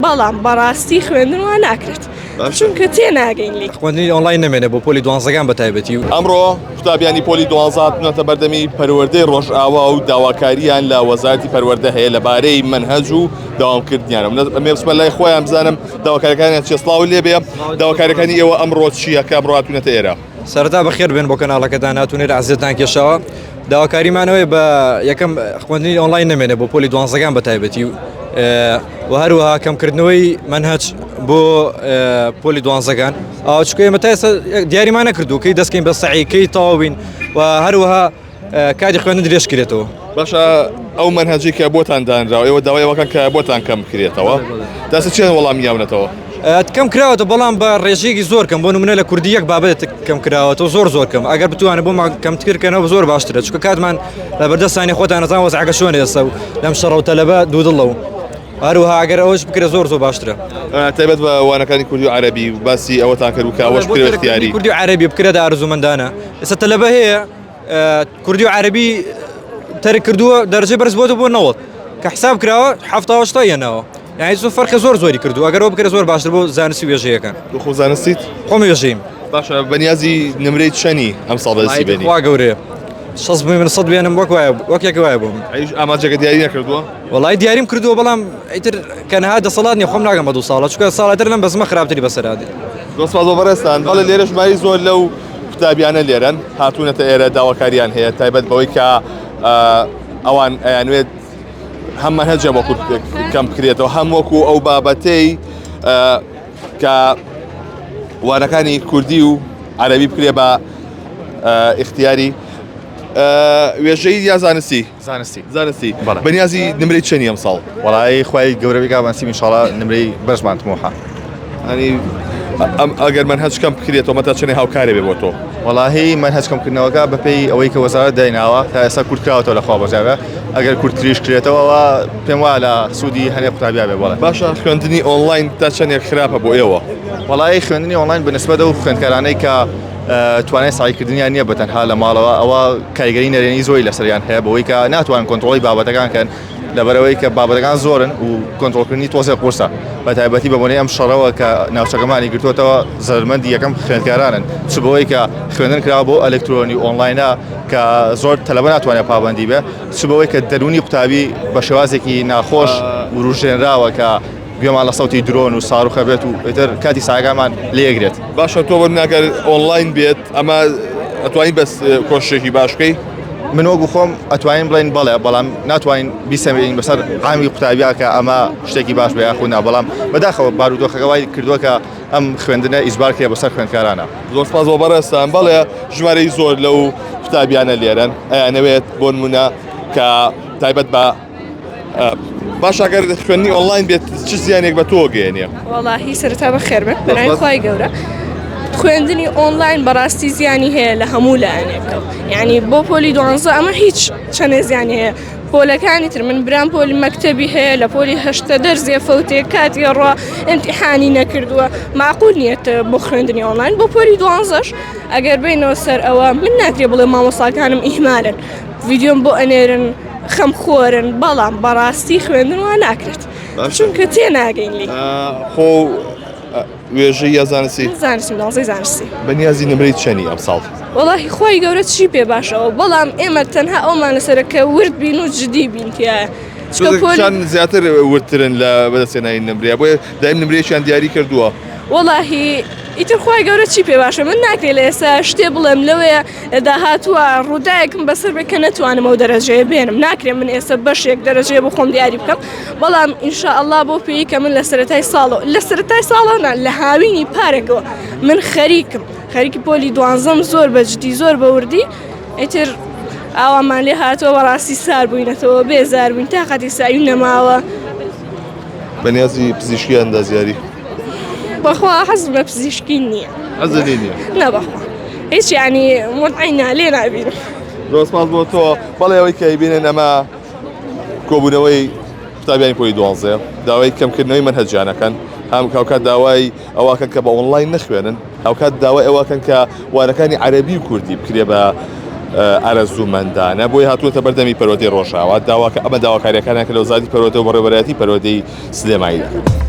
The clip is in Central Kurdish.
بەڵام بەڕاستی خوێندن وا ناکرێت چونکە تێناگەین لێی. خوێندنی ئۆنلاین نەمێنێ بۆ پۆلی دوانزەکان بە تایبەتی. ئەمڕۆ قوتابیانی پۆلی دوانزە هاتوونەتە بەردەمی پەروەردەی ڕۆژئاوا و داواکارییان لە وەزارەتی پەروەردە هەیە لەبارەی مەنهەج و داوامکردنیانە. من ئەمێ بچمە لای خۆیان بزانم داواکاریەکانیان چیە. سڵاو لێبێ، داواکاریەکانی ئێوە ئەمڕۆ چییە کە ئەمڕۆ هاتوونەتە ئێرە؟ سەرەتا بەخێر بێن بۆ کەناڵەکەتان هاتوونێرە ئەزیەتتان کێشاوە. داواکاریمانەوەی بە یەکەم خوێندنی ئۆنلاین نەمێنێ بۆ پۆلی دوانزەکان بە تایبەتی و هەروەها کەمکردنەوەی مەنهەج بۆ پۆلی دوانزەکان ئەو چکە ئێمە تا ئێستا دیاریمان نەکردو کەی دەستکەین بە سەعی کەی تەواوین و هەروەها کاتی خوێندن درێژ کرێتەوە. باشە ئەو مەنهەجەی کە بۆتان دانراوە ئێوە داوای ئەوەکەن کە بۆتان کەم بکرێتەوە تا ئێستا چیان وەڵامی یاونەتەوە؟ کەم کراوەتە بەڵام بە ڕێژەیەکی زۆر کەم بۆ نمونە لە کوردی یەک بابەت کەم کراوەتەوە زۆر زۆر کەم ئەگەر بتوانێت بۆ کەمتر کەنەوە زۆر باشترە چونکە کاتمان لە بەردەستانی خۆتان نەزان وەزعەکە چۆن ئێستا و لەم شەڕە و تەلەبە دوودڵە و هەروەها ئەگەر ئەوەش بکرێت زۆر زۆر باشترە. تایبەت بە وانەکانی کوردی و عەرەبی باسی ئەوەتان کرد کە ئەوەش بکرێت اختیاری کوردی و عەرەبی بکرێت ئارزومەندانە ئێستا تەلەبە هەیە کوردی و عەرەبی تەرک کردووە دەرجەی بەرز بۆتە بۆ 90 کە حساب کراوە 70 هێناوە یعنی زۆر فەرقی زۆر زۆری کردووە ئەگەر ئەوە بکرێت زۆر باشتر بۆ زانستی وێژەیەکان. تۆ خۆ زانستیت؟ خۆم وێژەیم. باشە بەنیازی نمرەی چەنی ئەم ساڵ بەدەستی بێنی؟ خوا گەورەیە شەست بووی من سەد بێنم وەک وایە وەک یەک وایە بۆ من. ئەیش ئامانجەکە دیاری نەکردووە؟ وەڵای دیاریم کردووە بەڵام ئیتر کە نها دەسەڵات نیە خۆم ناگەم بە دوو ساڵە چونکە ساڵی تر لەم بەزمە خراپتری بەسەرا دێ. زۆر سپاس بۆ بەڕێزتان. بەڵێ لێرە ژمارەی زۆر لەو قوتابیانە لێرەن هاتوونەتە ئێرە داواکاریان هەیە تایبەت بەوەی کە ئەوان ئەیانوێت هەم مەنهەجە وەکو کەم بکرێتەوە هەم وەکو ئەو بابەتەی کە وانەکانی کوردی و عەربی بکرێ بە ئیختیاری وێژەی یا زانستی زانستی زانستی بەنیازی نمرەی چەنی ئەم ساڵ وەڵی خوای گەورە بکا بەنسیب ئینشاڵا نمرەی بەرزمان تموحە ئەنی ئەم ئەگەر مەنهەج کەم بکرێتەوە مەتا چەنێ هاوکارێ بێ بۆ تۆ وەڵاهی مەنهەج کەمکردنەوەکە بەپێی ئەوەی کە وەزارەت دایناوە تا ئێستا کورت کراوەتەوە لە خوا بەزیادە ئەگەر کورتتریش کرێتەوە ئەوە پێم وایە لە سوودی هەنێ قوتابیا بێ بەڵێ باشە خوێندنی ئۆنلاین تا چەندێک خراپە بۆ ئێوە وەڵاهی خوێندنی ئۆنلاین بە نسبەت ئەو خوێندکارانەی کە توانای سەعیکردنیان نییە بە تەنها لە ماڵەوە ئەوە کاریگەری نەرێنی زۆری لەسەریان هەیە بەوەی کە ناتوانن کۆنترۆڵی بابەتەکان کەن لەبەرئەوەی کە بابەتەکان زۆرن و کۆنترۆڵکردنی تۆزێک قورسە بە تایبەتی بە بۆنەی ئەم شەڕەوە کە ناوچەکەمانی گرتووەتەوە زەرمەندی یەکەم خوێندکارانن چ بەوەی کە خوێندن کراوە بۆ ئەلکترۆنی و ئۆنلاینە کە زۆر تەلەبە ناتوانێت پابەندی بێ چ بەوەی کە دەروونی قوتابی بە شێوازێکی ناخۆش وروژێنراوە کە گوێمان لە سەوتی درۆن و ساروخە بێت و ئیتر کاتی ساگامان لێگرێت. باشە تۆ بۆ ناگەر ئۆنلاین بێت ئەمە ئەتوانی بەس کۆششێکی باش بکەی؟ من وەکو خۆم ئەتوانین بڵێین بەڵێ بەڵام ناتوانین بیسەمێنین بەسەر عامی قوتابیا کە ئەمە شتێکی باش بێ یاخود نا بەڵام بەداخەوە بارودۆخەکە وای کردووە کە ئەم خوێندنە ئیجبار کرێ بەسەر خوێندکارانە. زۆر سپاس بۆ بەڕێزتان بەڵێ ژمارەی زۆر لەو قوتابیانە لێرەن ئەیانەوێت بۆ نمونە کە تایبەت بە باشە گەر خوێندنی ئۆنلاین بێت چ زیانێک بە تۆ گەێنێ؟ وەڵاهی سەرەتا بەخێر بێن بەناوی خوای گەورە خوێندنی ئۆنلاین بەڕاستی زیانی هەیە لە هەموو لایەنێکەوە یعنی بۆ پۆلی دوانزە ئەمە هیچ چەندێ زیانی هەیە پۆلەکانی تر من برام پۆلی مەکتەبی هەیە لە پۆلی هەشتە دەرزێ فەوتێ کاتی ڕوا ئیمتیحانی نەکردووە معقول نییە بۆ خوێندنی ئۆنلاین بۆ پۆلی دوانزەش ئەگەر بینەوە سەر ئەوە من ناکرێ بڵێ مامۆساکانم ئیهمالن ڤیدیۆم بۆ ئەنێرن خەمخۆرن بەڵام بەڕاستی خوێندن وا ناکرێت چونکە تێناگەین لێی. خۆ وێژەی یا زانستی؟ زانستی دوانزەی زانستی. بەنیازی نمرەی چەنی ئەمساڵ؟ وەڵاهی خوای گەورە چی پێ باشەوە بەڵام ئێمە تەنها ئەومان لەسەرە کە ورد بین و جدی بین تیایە چونکە پۆلی کچان زیاتر وردترن لە بەدەستهێنانی نمرەیە بۆیە دایم نمرەیەکیان دیاری کردووە. وەڵاهی ئیتر خوای گەورە چی پێ باشە من ناکرێ لە ئێستا شتێ بڵێم لەوەیە لە داهاتووە ڕووداێکم بەسەر بێت کە نەتوانم ئەو دەرەجەیە بێنم ناکرێ من ئێستا بەشێک دەرەجەیە بۆ خۆم دیاری بکەم بەڵام ئینشاءاللە بۆ پێی کە من لە سەرەتای ساڵەوە لە سەرەتای ساڵەوە لە هاوینی پارێکەوە من خەریکم خەریکی پۆلی دوانزەم زۆر بە جدی زۆر بە وردی ئیتر ئاوامان لێ هاتووە بەڕاستی سار بووینەتەوە بێزار بووین تاقەتی سعی نەماوە. بەنیازی پزیشکی ئەندازیاری؟ بەخوا حەزم لە پزیشکی نییە. حەزت لێی نییە؟ نا بەخوا هیچ یعنی متعەی نا لێ نابینم. زۆر سپاس بۆ تۆ. بەڵێ ئەوەی کە ئەیبینن ئەمە کۆبوونەوەی قوتابیانی پۆلی دوانزەیە داوای کەمکردنەوەی مەنهەجیان ئەکەن هەم هاوکات داوای ئەوەکەن کە بە ئۆنلاین نەخوێنن هاوکات داوای ئەوەکەن کە وانەکانی عەرەبی و کوردی بکرێ بە ئارەزوومەندانە بۆی هاتووەتە بەردەمی پەروەردەی ڕۆژئاوا داواکە ئەمە داواکاریەکانیان کە لە وەزارەتی پەروەردە و بەڕێوەبەرایەتی پەروەردەی سلێمانی دەکەن.